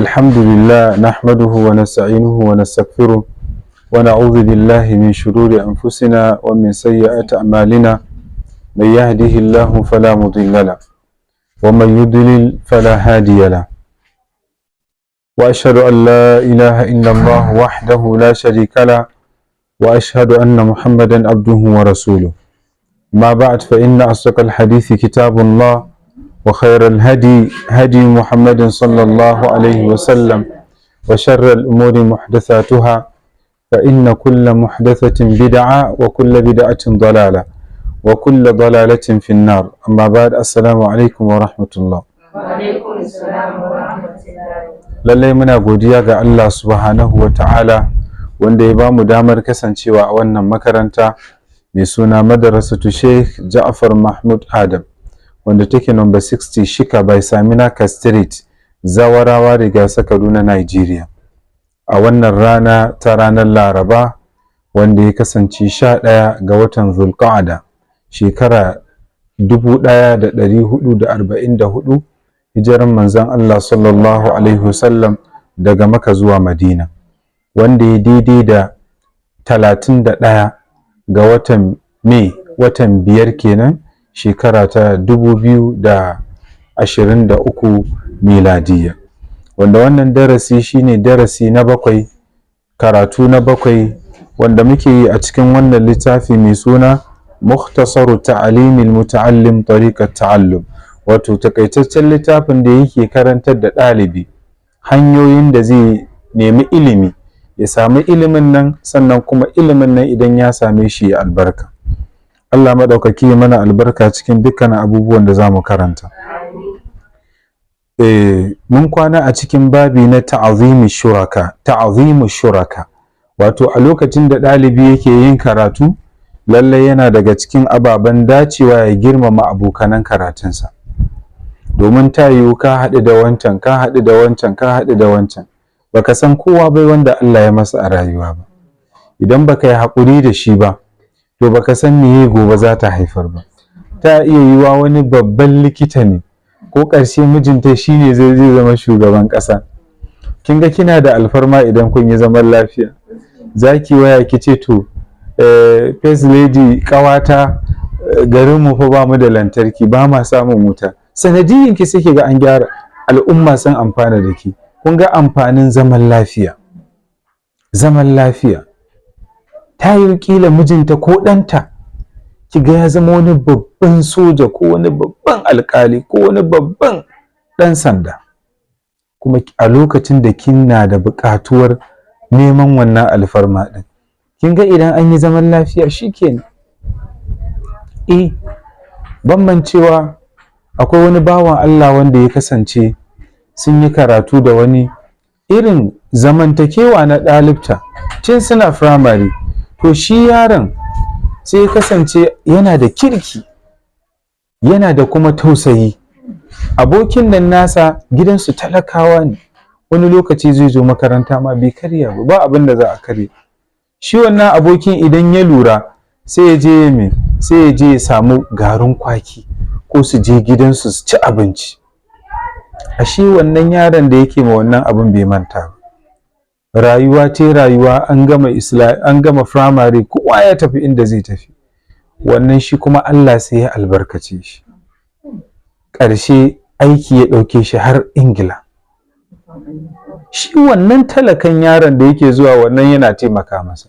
الحمد لله نحمده ونستعينه ونستغفره ونعوذ بالله من شرور أنفسنا ومن سيئات أعمالنا، من يهده الله فلا مضل له ومن يضلل فلا هادي له، وأشهد أن لا إله إلا الله وحده لا شريك له، وأشهد أن محمدا عبده ورسوله. ما بعد، فإن أصدق الحديث كتاب الله، وخير الهدي هدي محمد صلى الله عليه وسلم، وشر الأمور محدثاتها، فإن كل محدثة بدعة وكل بدعة ضلالة وكل ضلالة في النار. أما بعد، السلام عليكم ورحمة الله. وعليكم السلام ورحمة الله. Lallai muna godiya ga Allah subhanahu wa ta'ala wanda ya bamu damar kasancewa a wannan makaranta mai suna Madrasatu Sheikh Ja'far Mahmud Adam, wanda take number 60 Shika by Saminaka Street, Zawarawa, Rigasa, Kaduna, Nigeria, a wannan rana ta ranar Laraba, wanda ya kasance 11 ga watan Zulqa'ada, shekara 1444, hijiran manzon Allah sallallahu alaihi wasallam daga Maka zuwa Madina, wanda ya daidai da 31 ga watan Mai, watan biyar kenan, shekara ta 2023 miladiya, wanda wannan darasi shine darasi na bakwai, karatu na bakwai wanda muke yi a cikin wannan littafi mai suna Mukhtasaru Ta'alimil Muta'allim Tariqat Ta'allum, wato takaitaccen littafin da yake karantar da ɗalibi hanyoyin da zai nemi ilimi, ya sami ilimin nan, sannan kuma ilimin nan idan ya same shi ya albarka. Allah maɗaukaki ya mana albarka cikin dukkan abubuwan da za mu karanta. Mun kwana a cikin babi na ta'azimi shuraka, ta'azimu shuraka, wato a lokacin da ɗalibi yake yin karatu, lallai yana daga cikin ababen dacewa ya girmama abokanan karatunsa, domin ta yiwu ka haɗu da wancan, ka haɗu da wancan, ka haɗu da wancan, baka san kowa bai wanda Allah ya masa a rayuwa ba. Idan baka yi haƙuri da shi ba, to baka san meye gobe za ta haifar ba. Ta iya yiwuwa wani babban likita ne, ko ƙarshe mijinta shine zai zama shugaban ƙasa. Kin ga kina da alfarma idan kun yi zaman lafiya. Za ki waya ki ce, "To, first lady, ƙawata, garinmu fa ba mu da lantarki, ba ma samun wuta." Sanadiyin ki sai ki ga an gyara, al'umma sun amfana da ki. Kun ga amfanin zaman lafiya. Zaman lafiya. Ta yi kila mijinta ko ɗanta ki ga ya zama wani babban soja, ko wani babban alkali, ko wani babban ɗan sanda, kuma a lokacin da kina da buƙatuwar neman wannan alfarma ɗin. Kin ga idan an yi zaman lafiya, shikenan. Bambancewa, akwai wani bawan Allah wanda ya kasance sun yi karatu da wani, irin zamantakewa na ɗalibta tun suna firamare. To shi yaron sai ya kasance yana da kirki, yana da kuma tausayi. Abokin nan nasa gidansu talakawa ne. Wani lokaci zai zo makaranta ma bai karya ba, ba abin da za a karya. Shi wannan abokin idan ya lura, sai ya je me, sai ya je ya samu garin kwaki, ko su je gidansu su ci abinci. Ashe wannan yaron da yake ma wannan abin bai manta ba. Rayuwa ce rayuwa, an gama isla, an gama firamare, kowa ya tafi inda zai tafi. Wannan shi kuma Allah sai ya albarkace shi, ƙarshe aiki ya ɗauke shi har Ingila. Shi wannan talakan yaron da yake zuwa wannan yana taimaka masa,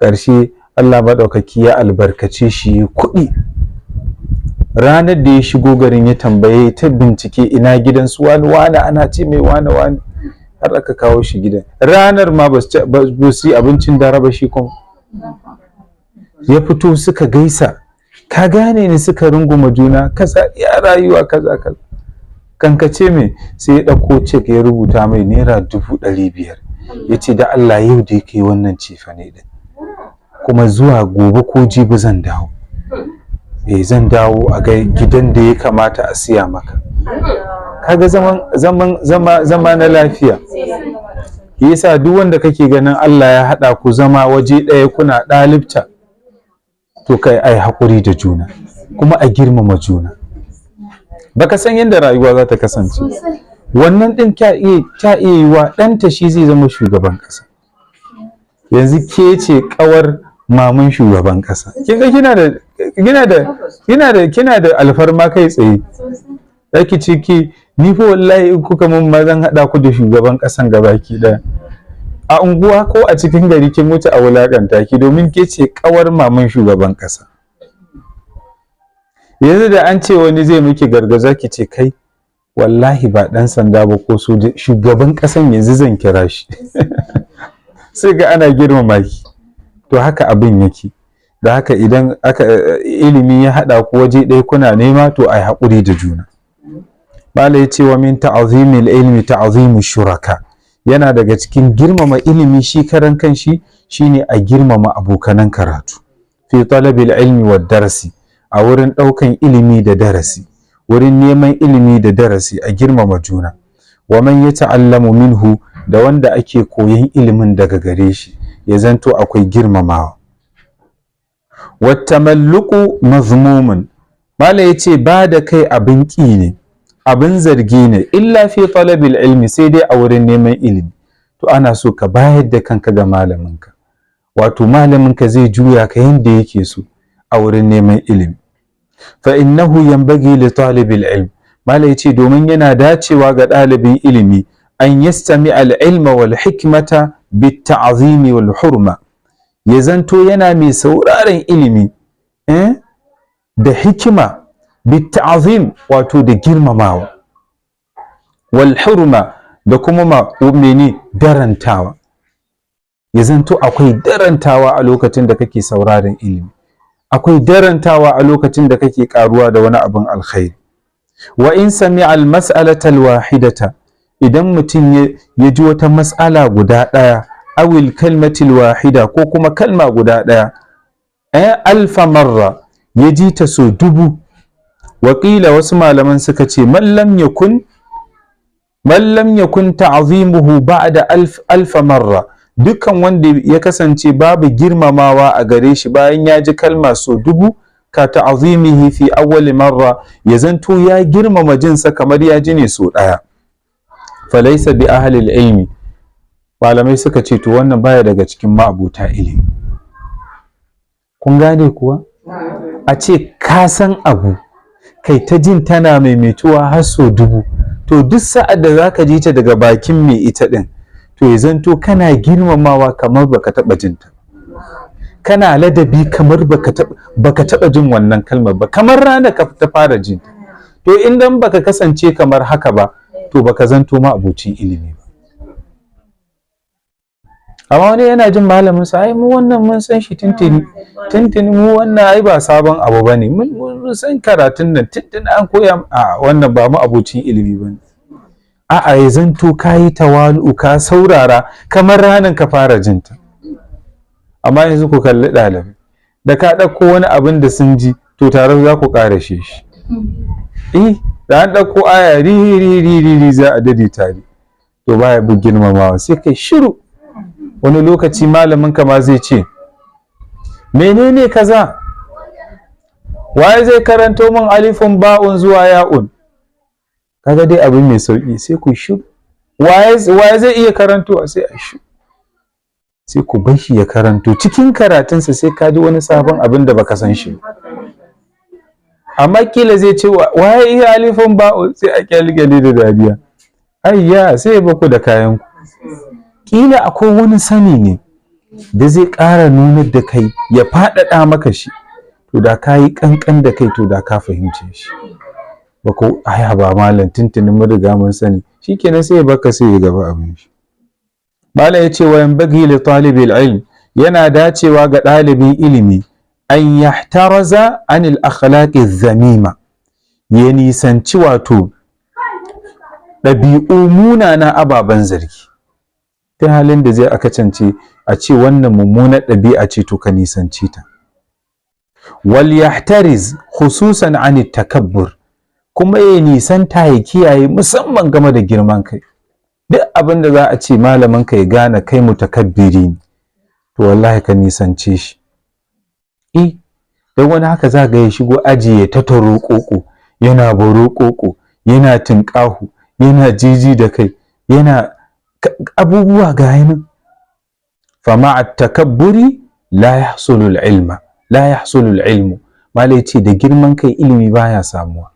ƙarshe Allah maɗaukaki ya albarkace shi, kuɗi. Ranar da ya shigo garin, ya tambaye, ta bincike ina gidan su wani wani, ana ce mai wani wani, har aka kawo shi gidan. Ranar ma ba su yi abincin dare ba. Shi kuma ya fito, suka gaisa, "Ka gane ni?" Suka runguma juna, kaza ya rayuwa, kaza kaza. Kankace me, sai ya ɗauko cek, ya rubuta mai ₦500,000, ya ce, "Da Allah yau da yake wannan cefane din, kuma zuwa gobe ko jibi zan dawo, zan dawo a ga gidan da ya kamata a siya maka." Kaga zaman zaman zama zama na lafiya. Yasa duk wanda kake ganin Allah ya haɗa ku zama waje ɗaya kuna ɗalibta, to kai ai haƙuri da juna kuma a girmama juna. Baka san yadda rayuwa za ta kasance. Wannan ɗin ta iya yiwa ɗanta shi zai zama shugaban ƙasa. Yanzu ke ce ƙawar maman shugaban ƙasa, kin ga kina da alfarma kai tsaye. Zaki ce ki, "Ni fa wallahi in kuka mun ma zan haɗa ku da shugaban ƙasan gabaki ɗaya." A unguwa ko a cikin gari kin wuce a wulakanta ki, domin ke ce ƙawar maman shugaban ƙasa. Yanzu da an ce wani zai miki gargaza, ki ce, "Kai, wallahi ba ɗan sanda ba ko soja, shugaban ƙasan yanzu zan kira shi." Sai ga ana girmama ki. To haka abin yake. Da haka idan aka ilimi ya haɗa ku waje ɗaya kuna nema, to ai haƙuri da juna. Malam ya ce, wa min ta'zimil ilmi ta'zimu shuraka. Yana daga cikin girmama ilimi shi karan kanshi shine a girmama abokanan karatu, fi talabil ilmi wa darasi, a wurin ɗaukan ilimi da darasi, wurin neman ilimi da darasi, a girmama juna. Wa man yata'allamu minhu, da wanda ake koyon ilimin daga gare shi, ya zanto akwai girmamawa. Wattamalluqu mazmumun. Malam yace ba da kai abin ƙi ne, abin zargi ne, illa fi talabil ilmi, sai dai a wurin neman ilimi. To ana so ka bayar da kanka ga malaminka, wato malaminka zai juya ka yanda yake so a wurin neman ilimi. Fa innahu yanbaghi li talibil ilm, Malam yace domin yana dacewa ga ɗalibin ilimi, an yastami al ilma wal hikmata bit ta'zimi wal hurma, ya zanto yana mai sauraron ilimi da hikima, bit ta'zim, wato da girmamawa, wal hurma, da kuma ma mene? Darantawa. Ya zanto akwai darantawa a lokacin da kake sauraron ilimi, akwai darantawa a lokacin da kake karuwa da wani abin alkhairi. Wa in sami'a al mas'alata al wahidata, idan mutum ya ji wata mas'ala guda ɗaya, awil kalmatil wahida, ko kuma kalma guda ɗaya, alfa marra, ya ji ta so 1000. Wakila, wasu malaman suka ce, man lam yakun ta'zimuhu ba'da alf alfa marra, dukkan wanda ya kasance babu girmamawa a gare shi bayan ya ji kalma so 1000, ka ta'zimihi fi awwali marra, ya zanto ya girmama jinsa kamar ya ji ne so ɗaya, falaysa bi ahli ilmi. Malamai suka ce to wannan baya daga cikin ma'abuta ilimi. Kun gane kuwa? A ce ka san abu, kai ta jin tana maimaituwa har so 1000, to duk sa'ad da zaka ji ta daga bakin mai ita din, to ya zanto kana girmamawa kamar baka taɓa jin ta, kana ladabi kamar baka taɓa jin wannan kalmar ba, kamar rana ka ta fara jin ta. To idan baka kasance kamar haka ba, to baka zanto ma abocin ilimi ba. Amma wani yana jin malamin sa, "Ai mu wannan mun san shi tuntuni tuntuni, mu wannan ai ba sabon abu bane, mun san karatun nan tuntuni, an koya." A wannan ba mu abocin ilimi bane. A'a, ya zanto ka yi tawalu, ka saurara kamar ranar ka fara jinta. Amma yanzu ku kalli ɗalibai, da ka ɗauko wani abin da sun ji, to tare za ku ƙara shi. Eh, da an ɗauko aya, ri ri ri ri, za a dade tare. To baya bi girmamawa, sai kai shiru. Wani lokaci malamin ka ma zai ce, "Menene kaza? Waye zai karanto min alifun ba'un zuwa ya'un?" Kaga dai abin mai sauki, sai ku shiru. "Waye zai iya karanto?" Sai a shiru, sai ku bar shi ya karanto. Cikin karatunsa sai ka ji wani sabon abin da baka san shi. Amma kila zai ce, "Waye iya alifun ba'un?" Sai a kyalkyale da dariya. Ayya, sai ya baku da kayan ku. Kila akwai wani sani ne da zai ƙara nunar da kai, ya faɗaɗa maka shi. To da ka yi ƙanƙan da kai, to da ka fahimce shi. Ba ko aya ba, malam, tuntuni mun riga mun sani. Shikenan, sai ya baka, sai ya gaba abin shi. Malam ya ce, wa yanbaghi li talibil ilm, yana dacewa ga ɗalibin ilimi, an yahtaraza anil akhlaqi zamima, ya nisanci wato ɗabi'u munana, ababen zargi. Ta halin da zai aka cance a ce wannan mummunar ɗabi'a ce, to ka nisanci ta. Wal yahtariz khususan an takabbur, kuma ya nisanta, ya kiyaye musamman game da girman kai. Duk abin da za a ce malamin ka ya gane kai mutakabbiri ne, to wallahi ka nisance shi. Eh, don wani haka za ga ya shigo aji ya ta roƙoƙo, yana boro ƙoƙo, yana tinƙahu. Yana jiji da kai, yana abubuwa ga nan. Fama takabburi la yahsulu ilma, la yahsulu ilmu. Malai ce da girman kai ilimi baya samuwa.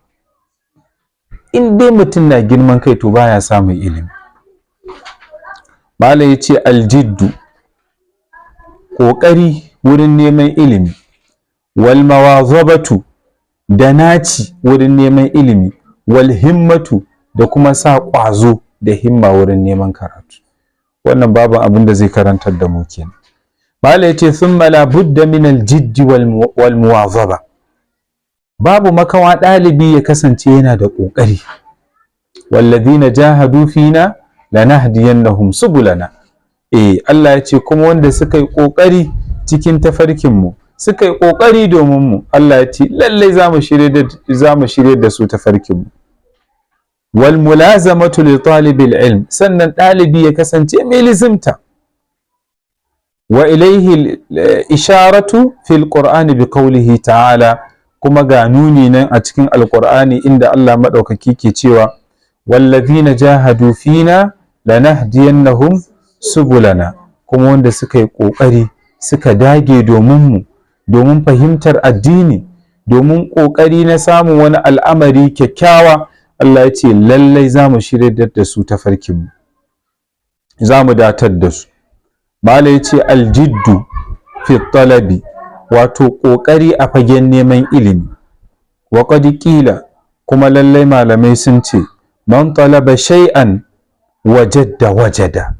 In dai mutum na girman kai, to baya samun ilimi. Malai ce aljiddu, ƙoƙari wurin neman ilimi, wal mawazabatu, da naci wurin neman ilimi, wal himmatu, da kuma sa ƙwazo da himma wurin neman karatu. Wannan babu abin da zai karantar da mu kenan. Mala yace thumma la budda min al jiddi wal muwazaba. Babu makawa ɗalibi ya kasance yana da ƙoƙari. Walladhina jahadu fina lanahdiyannahum subulana. Allah ya ce kuma wanda suka yi ƙoƙari cikin tafarkin mu, suka yi ƙoƙari domin mu, Allah ya ce lallai za mu shirye da su tafarkin mu. Wal mulazamatu li talibil ilm, sannan ɗalibi ya kasance mai lizimta. Wa ilaihi isharatu fil qur'ani bi qawlihi ta'ala, kuma ga nuni nan a cikin Alqur'ani inda Allah madaukaki ke cewa wallazina jahadu fina lanahdiyannahum subulana. Kuma wanda suka yi ƙoƙari, suka dage domin mu, domin fahimtar addini, domin ƙoƙari na samun wani al'amari kyakkyawa, Allah ya ce lallai za mu shirya da su tafarkinmu, za mu datar da su. Mala ya ce aljiddu fi talabi, wato ƙoƙari a fagen neman ilimi. Wa qad qila, kuma lallai malamai sun ce man talaba shay'an wajadda wajada,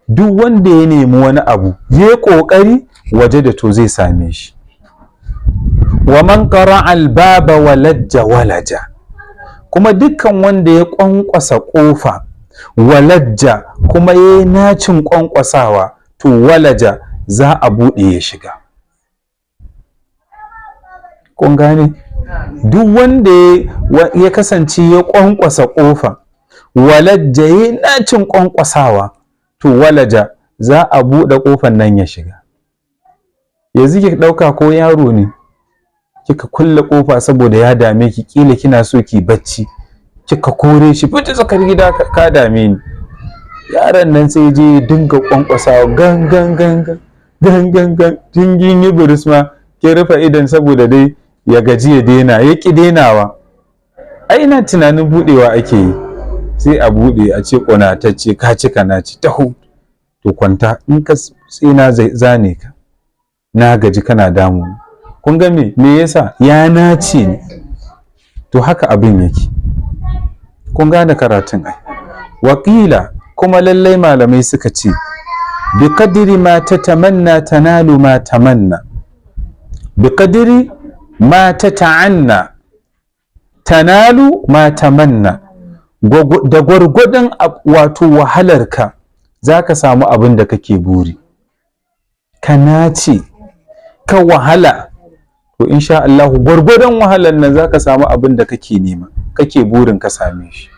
duk wanda ya nemi wani abu ya ƙoƙari, wajada, to zai same shi. Wa man qara albaba walajja walaja, kuma dukkan wanda ya ƙwanƙwasa ƙofa, walajja, kuma ya yi nacin ƙwanƙwasawa, to walaja, za a buɗe ya shiga. Kun gane? Duk wanda ya kasance ya ƙwanƙwasa ƙofa, walajja, ya yi nacin ƙwanƙwasawa, to walaja, za a buɗe ƙofar nan ya shiga. Yanzu ki ɗauka ko yaro ne kika kulle ƙofa saboda ya dame ki, kila kina so ki bacci, kika kore shi, "Fita tsakar gida, ka dame ni." Yaron nan sai je dinga kwankwasawa, gan gan gan gan gan gan gan, dingin yi buris ma ke rufe idan saboda dai ya gaji ya daina, ya ki denawa. Ai ina tunanin budewa ake yi, sai a bude a ce, "Ƙunatacce, ka cika na ci, taho, to kwanta, in ka sai na zane ka, na gaji kana damu." Kun ga me yasa? Ya nace ne. To haka abin yake. Kun gane karatun ai? Wakila, kuma lallai malamai suka ce bi qadri ma tatamanna tanalu ma tamanna, bi qadri ma tata'anna tanalu ma tamanna. Da gwargwadon wato wahalarka za ka samu abin da kake buri. Ka nace, ka wahala, to insha Allah gwargwadon wahalar nan za ka samu abin da kake nema, kake burin ka same shi.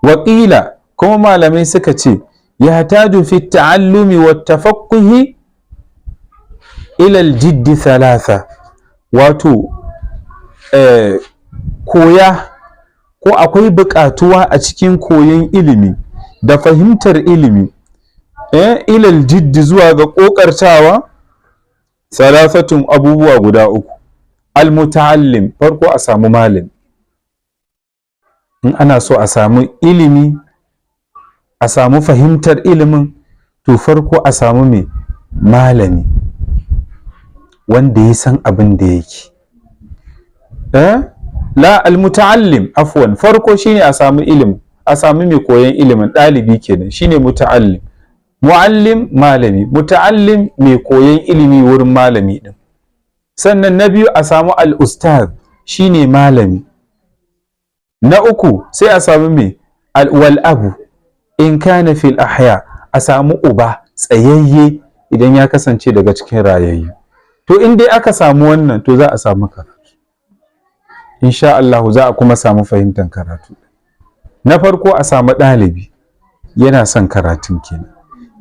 Waƙila, kuma malamai suka ce yahtaju fi ta'allumi wa tafaqquhi ila al-jiddi thalatha, wato koya ko akwai buƙatuwa a cikin koyon ilimi da fahimtar ilimi, ilal jiddi, zuwa ga ƙoƙartawa, salasatun, abubuwa guda uku. Almuta'allim, farko a samu malami. In ana so a samu ilimi, a samu fahimtar ilimin, to farko a samu mai malami wanda ya san abin da yake. La, almuta'allim, afwan, farko shine a samu ilimi, a samu mai koyon ilimin, ɗalibi kenan, shine muta'allim. Muallim malami, muta'allim mai koyon ilimi wurin malami din. Sannan na biyu a samu al-ustaz, shine malami. Na uku sai a samu mai wal abu in kana fil ahya, a samu uba tsayayye idan ya kasance daga cikin rayayyu. To in dai aka samu wannan, to za a samu karatu insha Allah, za a kuma samu fahimtar karatu. Na farko a samu ɗalibi yana son karatun kenan,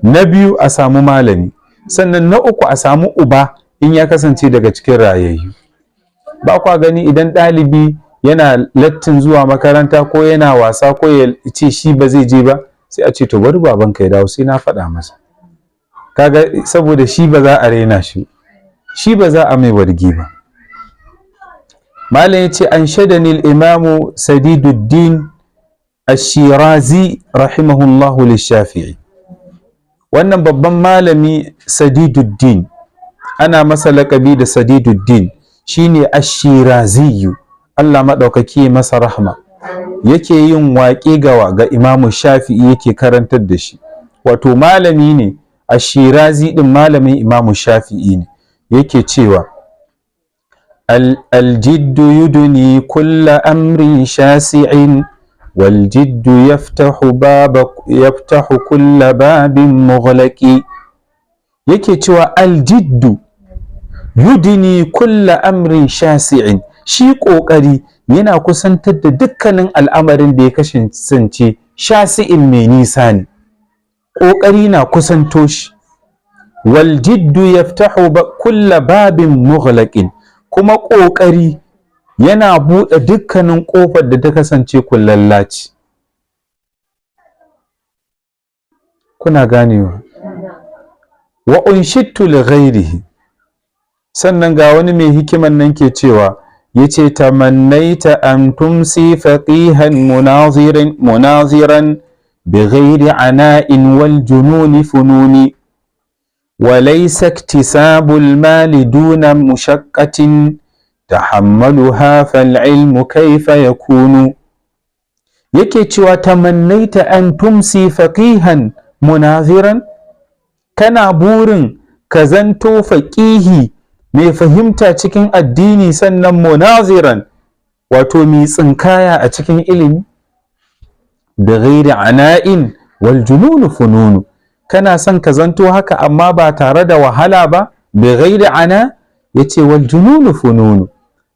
na biyu a samu malami, sannan na uku a samu uba in ya kasance daga cikin rayayyu. Ba kwa gani idan ɗalibi Yana lattin zuwa makaranta ko yana wasa ko ya ce shi ba zai je ba, sai a ce, "To, bari babanka ya dawo, sai na faɗa masa." Kaga saboda shi ba za a raina shi, shi ba za a mai wargi ba. Malam ya ce, أنشدني الإمام سديد الدين الشيرازي رحمه الله للشافعي. Wannan babban malami Sadiduddin, ana masa laƙabi da Sadiduddin, shine Ashiraziyu, Allah maɗaukaki masa rahma, yake yin waƙe ga Imamu Shafi'i, yake karantar da shi. Wato malami ne, Ashirazi ɗin malamin Imamu Shafi'i ne. Yake cewa, الجد يدني كل أمر شاسع والجد يفتح كل باب مغلق. Yake cewa, الجد يدني كل أمر شاسع, shi ƙoƙari yana kusantar da dukkanin al'amarin da ya kasance شاسع, mai nisa ne, ƙoƙari na kusanto shi. والجد يفتح كل باب مغلق, kuma ƙoƙari yana buɗe dukkanin ƙofar da ta kasance kullalla ce. Kuna ganewa? وأنشدت لغيره. Sannan ga wani mai hikiman nan ke cewa, yace, تمنيت أن تمسي فقيها مناظرا مناظرا بغير عناء والجنون فنون، وليس اكتساب المال دون مشقة تحملها، فالعلم كيف يكون؟ Yake cewa, تمنيت أن تمسي فقيها مناظرا, kana burin ka zanto faƙihi mai fahimta cikin addini, sannan مناظرا, wato mai tsinkaya a cikin ilimi, بغير عناء والجنون فنون. Kana son ka zanto haka amma ba tare da wahala ba, بغير عناء, yace, والجنون فنون,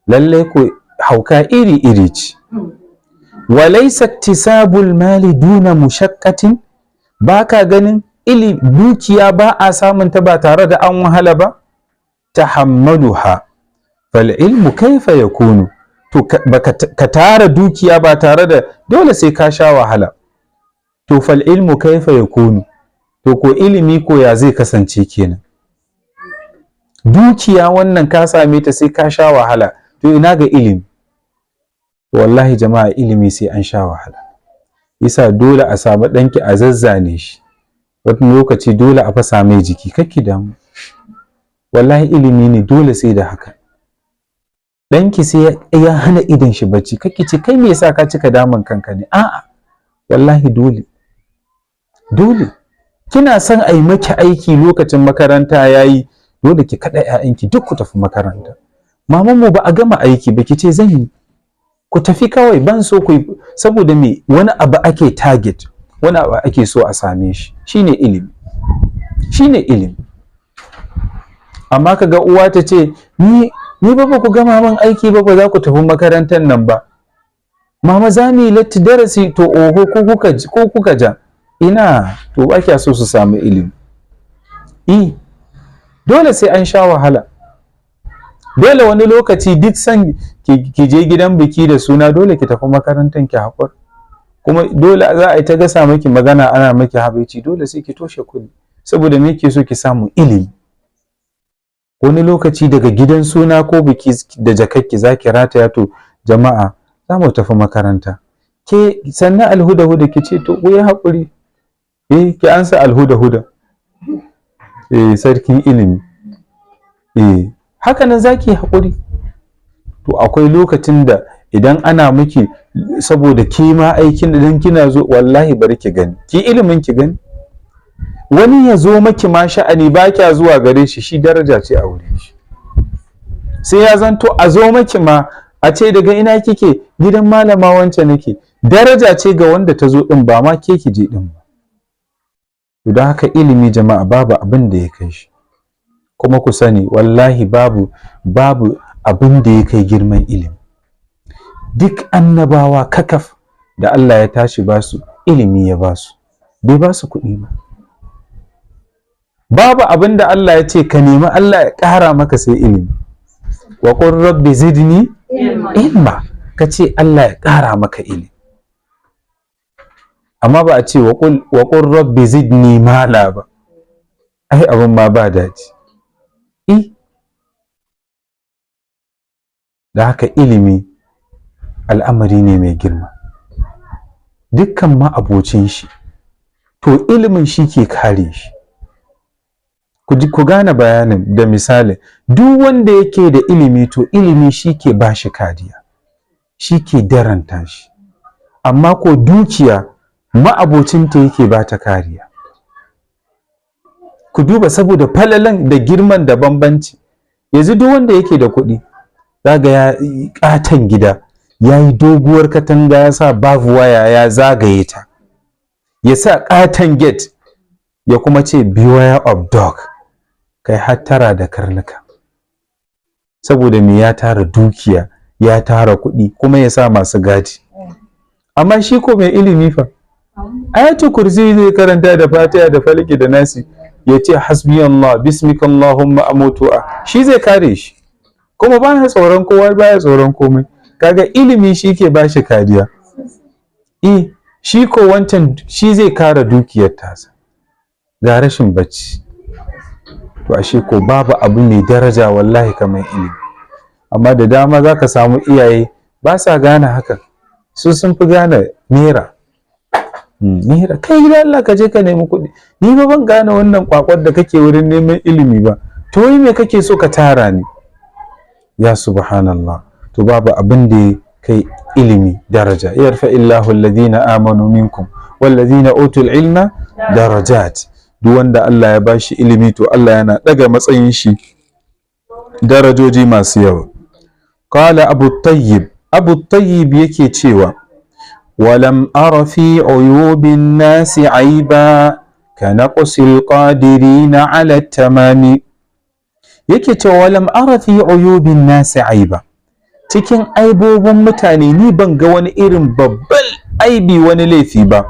lalle ko hauka iri iri ce. وليس اكتساب المال دون مشقة, baka ganin ili dukiya ba a samun ta ba tare da an wahala ba, تحملها فالعلم كيف يكون؟ To ka tara dukiya ba tare da, dole sai ka sha wahala. To فالعلم كيف يكون؟ To ko ilimi ko ya zai kasance kenan? Dukiya wannan ka same ta sai ka sha wahala, to ina ga ilimi? Wallahi jama'a, ilimi sai an sha wahala. Yasa dole a samu ɗanki a zazzane shi, wani lokaci dole a fasa mai jiki. Kakki damu, wallahi ilimi ne, dole sai da haka. Ɗanki sai ya hana idon shi bacci, kakki ce, "Kai, me yasa ka cika damun kanka ne?" A'a, wallahi dole dole. Kina son a yi maki aiki, lokacin makaranta yayi, dole ki kaɗa 'ya'yanki duk ku tafi makaranta. "Maman mu, ba a gama aiki ba." Ki ce, "Zan yi, ku tafi kawai, ban so ku." Saboda me? Wani abu ake target, wani abu ake so a same shi, shine ilimi, shine ilimi. Amma kaga uwa ta ce, Ni ba ku gama min aiki ba, ba za ku tafi makarantar nan ba. Mama, za mu yi latti darasi." To oho, ko kuka ja ina, to ba kya so su samu ilimi. Eh, dole sai an sha wahala. Dole wani lokaci duk san ki je gidan biki da suna, dole ki tafi makarantar, ki haƙur. Kuma dole za a yi ta gasa miki magana, ana miki habaici, dole sai ki toshe kunne. Saboda me? Ke so ki samu ilimi. Wani lokaci daga gidan suna ko biki da jakakki za ki rataya, "To jama'a, za mu tafi makaranta." Ke sannan alhuda huda, ki ce, "To, ku yi haƙuri." Eh, ki ansa alhuda huda, eh, sarkin ilimi. Eh, haka nan za ki yi haƙuri. To akwai lokacin da idan ana miki saboda ke ma aikin, idan kina zo, wallahi bari ki gani, ki ilimin ki gani, wani ya zo maki ma sha'ani ba kya zuwa gare shi, shi daraja ce a wurin shi. Sai ya zanto a zo maki ma a ce, "Daga ina kike?" "Gidan malama wance nake." Daraja ce ga wanda ta zo din, ba ma ke ki je din ba. To don haka ilimi jama'a, babu abin da ya kai shi. Kuma ku sani, wallahi babu abin da ya kai girman ilimi. Duk annabawa kakaf da Allah ya tashi ba su ilimi, ya ba su, bai ba su kuɗi ba. Babu abin da Allah ya ce ka nemi Allah ya ƙara maka sai ilimi. وقل رب زدني علما. Ka ce Allah ya ƙara maka ilimi. Amma ba a ce wa qul rabbi zidni mala ba. Ai abin ma ba daji. Da haka ilimi al'amari ne mai girma. Dukkan ma'abocin shi, to ilimin shi ke kare shi. Ku gane bayanin da misalin, duk wanda yake da ilimi to ilimi shi ke ba shi kariya, shi ke daranta shi. Amma ko dukiya ma'abocinta yake ba ta kariya. Ku duba saboda falalan da girman da bambanci. Yanzu duk wanda yake da kuɗi, zaga ya ƙaton gida, ya yi doguwar katanga, ya sa babu waya ya zagaye ta, ya sa ƙaton gate, ya kuma ce beware of dog, kai hattara da karnuka. Saboda me? Ya tara dukiya, ya tara kuɗi, kuma ya sa masu gadi. Amma shi ko mai ilimi fa, ayatul kursi zai karanta da Fatiha da Falaki da Nasi, ya ce hasbi Allah, bismika Allahumma amutu, shi zai kare shi, kuma baya tsoron kowa, baya tsoron komai. Kaga ilimi shi ke ba shi kariya. Shi ko wancan shi zai kare dukiyar tasa, ga rashin bacci. To ashe ko babu abu mai daraja wallahi kamar ilimi. Amma da dama za ka samu iyaye ba sa gane hakan, su sun fi gane naira. Naira kai gida, Allah ka je ka nemi kuɗi. Ni ba ban gane wannan kwakwar da kake wurin neman ilimi ba. To wai me kake so ka tara ne? Ya subhanallah. To babu abin da ya kai ilimi daraja. Yarfa illahu alladhina amanu minkum walladhina utul ilma darajat. Duk wanda Allah ya bashi ilimi, to Allah yana daga matsayin shi darajoji masu yawa. Qala Abu Tayyib, Abu Tayyib yake cewa walam ara fi uyubin nasi aiba ka naqsil qadirina ala tamami. Yake cewa walam ara fi uyubin nasi aiba, cikin aibobin mutane ni ban ga wani irin babban aibi, wani laifi ba,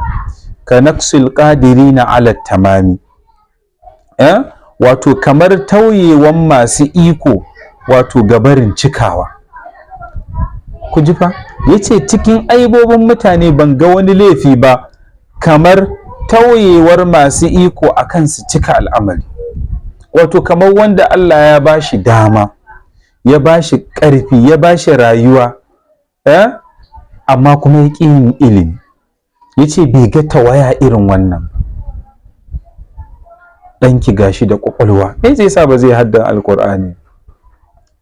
ka naqsil qadirina ala tamami, wato kamar tauyewan masu iko, wato gabarin cikawa. Ku ji fa, yace cikin aibobin mutane ban ga wani laifi ba kamar tauyewar masu iko akan su cika al'amari. Wato kamar wanda Allah ya bashi dama, ya bashi ƙarfi, ya bashi rayuwa, amma kuma ya ƙi yin ilimi. Yace bai ga tawaya irin wannan. Ɗanki gashi da ƙwaƙwalwa, me zai sa ba zai hadda alƙur'ani?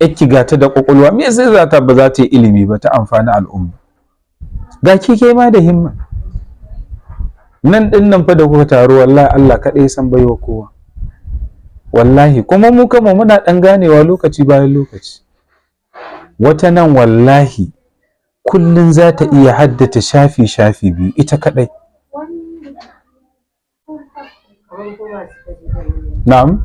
Yakki gata da ƙwaƙwalwa, me zai za ta ba za ta yi ilimi ba ta amfani al'umma? Ga ke ma da himma. Nan ɗin nan fa da kuka taru, wallahi Allah kaɗai san baiwa kowa, wallahi. Kuma mu kama muna ɗan ganewa lokaci bayan lokaci. Wata nan wallahi kullum za ta iya haddace shafi shafi biyu ita kaɗai. Na'am.